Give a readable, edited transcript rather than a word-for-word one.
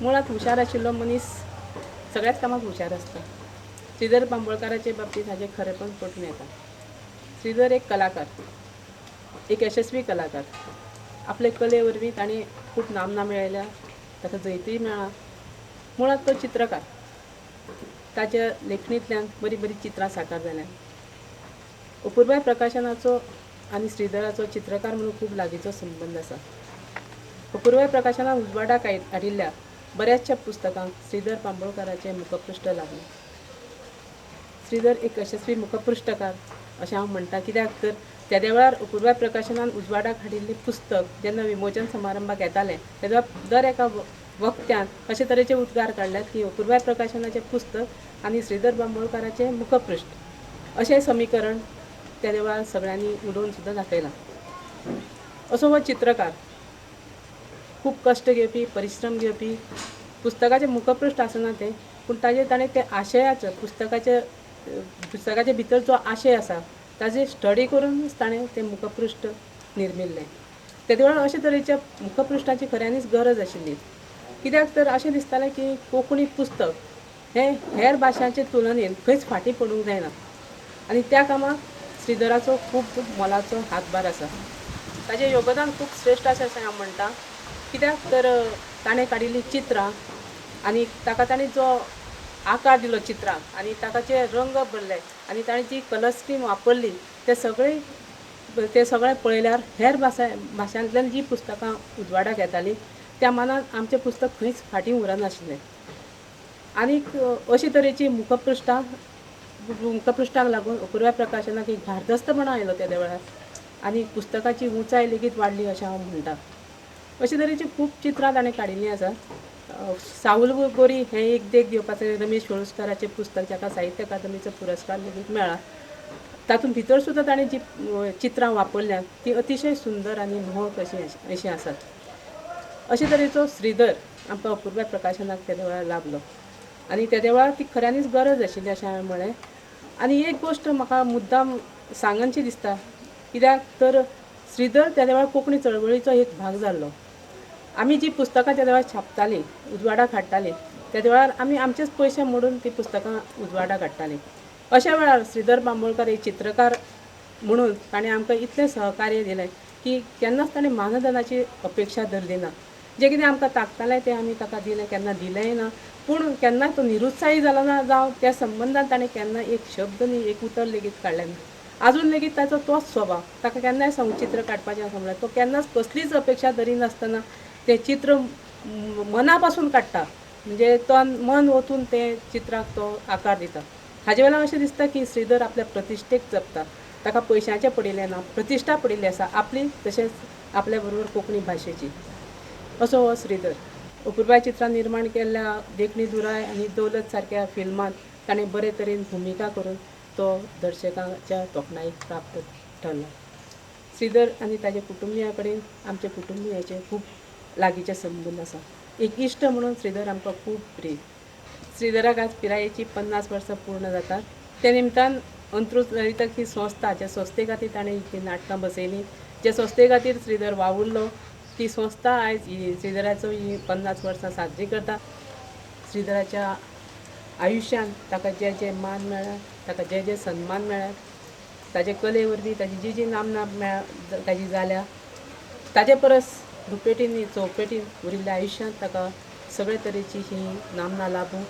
मुळांत हुशार आशिल्लो मनीस सगळ्याच कामाक हुशार आसता. श्रीधर बांबोळकाराचे बाबतींत हाजें खरेपण पटून येता. श्रीधर एक कलाकार, एक यशस्वी कलाकार. आपले कले वरवीं ताणें खूब नामना मेळयल्या, ताका जैतूय मेळ्ळां. मुळांत तो चित्रकार. ताच्या लेखणींतल्यान बरीं बरीं चित्रां साकार जाल्यांत. अपुरबाय प्रकाशनाचो आनी श्रीधराचो चित्रकार म्हणून खूब लागींचो संबंद आसा. अपुरबाय प्रकाशनान उजवाडाक हाडिल्ल्या बऱ्याचशा पुस्तकांक श्रीधर बांबोळकाराचें मुखपृश्ठ लाभलें. श्रीधर एक यशस्वी मुखपृश्ठकार अशें हांव म्हणटा, कित्याक तर तेद्या वेळार अपुरबाय प्रकाशनान उजवाडाक हाडिल्लें पुस्तक जेन्ना विमोचन समारंभाक येतालें तेन्ना दर एका वक्त्यान अशे तरेचे उद्गार काडल्यात की अपुरबाय प्रकाशनाचें पुस्तक आनी श्रीधर बांबोळकाराचें मुखपृश्ठ अशें समीकरण तेद्या वेळार सगळ्यांनी उलोवन सुद्दां दाखयलां. असो हो चित्रकार, खूब कश्ट घेवपी, परिश्रम घेवपी. पुस्तकाचें मुखपृश्ठ आसना तें, पूण ताजेर ताणें ते आशयाचो पुस्तकाचे पुस्तकाचे भितर जो आशय आसा ताजेर स्टडी करूनच ताणें तें मुखपृश्ठ निर्मिल्लें. तेदे वेळार अशे तरेच्या मुखपृश्ठाची खऱ्यांनीच गरज आशिल्ली, कित्याक तर अशें दिसतालें की कोंकणी पुस्तक हें हेर भाशांचे तुलनेन खंयच फाटीं पडूंक जायना आनी त्या कामाक श्रीधराचो खूब मोलाचो हातभार आसा. ताजें योगदान खूब श्रेश्ठ आसा अशें हांव म्हणटा, कित्याक तर ताणें काडिल्लीं चित्रां आनी ताका ताणें जो आकार दिलो चित्रांक आनी ताका जे रंग भरले आनी ताणें जी कलर स्कीम वापरली ते सगळें पळयल्यार हेर भाशांतल्यान जीं पुस्तकां उजवाडाक येतालीं त्या मानान आमचें पुस्तक खंयच फाटीं उरनाशिल्लें. आनीक अशे तरेची मुखपृश्ठाक लागून अपुरबाय प्रकाशनाक एक भारदस्तपणा आयलो तेद्या वेळार आनी पुस्तकाची उंचाय लेगीत वाडली अशें हांव म्हणटा. अशे तरेचीं खूब चित्रां ताणें काडिल्लीं आसात. सावुल गोरी हें एक देख दिवपाचें रमेश वेळुस्काराचें पुस्तक जाका साहित्य अकादमीचो पुरस्कार लेगीत मेळ्ळा, तातूंत भितर सुद्दां ताणें जीं चित्रां वापरल्यांत तीं अतिशय सुंदर आनी मोहक अशीं आसात. अशे तरेचो श्रीधर आमकां अपुरबाय प्रकाशनाक तेद्या वेळार लाभलो आनी तेद्या वेळार ती खऱ्यांनीच गरज आशिल्ली अशें हांवें म्हळें. आनी एक गोश्ट म्हाका मुद्दाम सांगनशी दिसता, कित्याक तर श्रीधर तेद्या वेळार कोंकणी चळवळीचो एक भाग जाल्लो. आमी जी पुस्तकां तेद्या वेळार छापतालीं, उजवाडाक हाडटालीं, तेद्या वेळार आमी आमचेच पयशे मोडून तीं पुस्तकां उजवाडाक हाडटालीं. अशा वेळार श्रीधर बांबोळकार एक चित्रकार म्हणून ताणें आमकां इतलें सहकार्य दिलें की केन्नाच ताणें मानधनाची अपेक्षा धरली ना. जें कितें आमकां ताकतालें तें आमी ताका दिलें, केन्ना दिलेंय ना, पूण केन्ना तो निरुत्साही जालो ना जावं त्या संबंदान ताणें केन्ना एक शब्द न्ही एक उतर लेगीत काडलें ना. आजून लेगीत ताचो तोच स्वभाव. ताका केन्नाय सांगू चित्र काडपाचें आसा म्हणल्यार तो केन्नाच कसलीच अपेक्षा धरिनासतना तें चित्र मना पासून काडटा, म्हणजे तो मन ओतून तें चित्राक तो आकार दिता. हाजे वेल्यान अशें दिसता की श्रीधर आपल्या प्रतिश्ठेक जपता, ताका पयशांचें पडिल्लें ना, प्रतिश्ठा पडिल्ली आसा आपली तशेंच आपल्या बरोबर कोंकणी भाशेची. असो हो श्रीधर. अपुरबाय चित्रां निर्माण केल्ल्या देखणी दुराय आनी दौलत सारक्या फिल्मांत ताणें बरे तरेन भुमिका करून तो दर्शकांच्या तोखणायेक प्राप्त ठरला. श्रीधर आनी ताच्या कुटुंबिया कडेन आमच्या कुटुंबियाचे खूब लागींचे संबंद आसा. एक इश्ट म्हणून श्रीधर आमकां खूब प्रिय. श्रीधराक आज पिरायेची 50 वर्सां पूर्ण जातात. त्या निमतान अंत्रूज ललितक ही संस्था, ज्या संस्थे खातीर ताणें ही नाटकां बसयलीं, जे संस्थे खातीर श्रीधर वावुरलो, ती संस्था आयज ही श्रीधराचो ही 50 वर्सां साजरी करता. श्रीधराच्या आयुश्यांत ताका जे जे मान मेळ्ळा, ताका जे जे सन्मान मेळ्ळा, ताजे कले वरवीं ताजी जी जी नामना मेळ्ळा ताजी जाल्या, ताजे परस दुपेटीन चौपेटीन उरिल्ल्या आयुश्यांत ताका सगळे तरेची ही नामना लाभूं